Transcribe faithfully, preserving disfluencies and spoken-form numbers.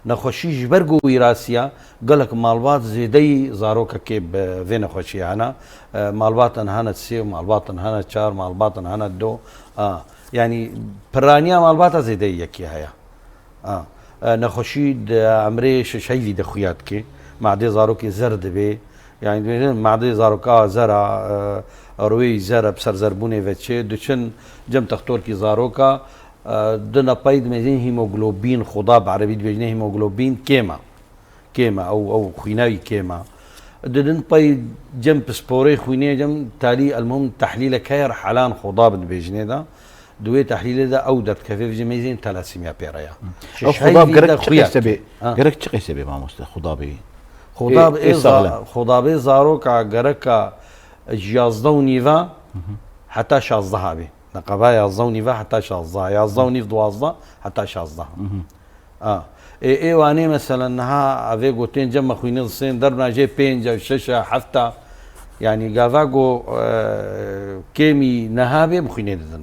Nexweşî ji ber ku wîrasiya, gelek malbat zêdeyî zarokekê bi vê nexweşiyê hene. E, malbatan hene sê, malbatan hene çar, malbatan hene do. A, yanî piraniya malbata zêdeyî yekê heye. A, e, nexweşî di emrê şeş heyvî de xuya dike. Madê zarokê zer dibe. Yanî dibêjin madê zaroka zer a, e, rûyê zer e, bi ser zerbûnê ve çê. Diçin cem textorkî zaroka, e, dine pey dimêjin hîmoglobîn, xuda bi erebî dibêjinê hîmoglobîn kêm e. Kêm e, ew, ew xwîna wî kêm e. Didin pey cem pisporê xwînê cem talî elmuhim tehlîlek heye, helan xuda bi dibêjinê de. Di wê tehlîlê de ew derdikeve vijî mêzên telasîmiya pê re ya. Ew Şeş xuda heyvî gerek de çi xuya. Qeyse bê? Ha. Gerek çi qeyse bê mamoste xuda bê? Xuda Ê, bê ê za-, saxlem. Xuda bê zaroka gereka ji yazdeh û nîva heta şazdeh bê. Neqeba yazdeh û nîva heta şazdeh. Yazdeh û nîv duwazdeh heta şazdeh. A. Ê, ê wanê meselen niha evê gotên cem me xwînê disên derbna jê pênc e, şeş e, heft e. Yanî gava go, e, kêmî niha bê bi xwînê didin.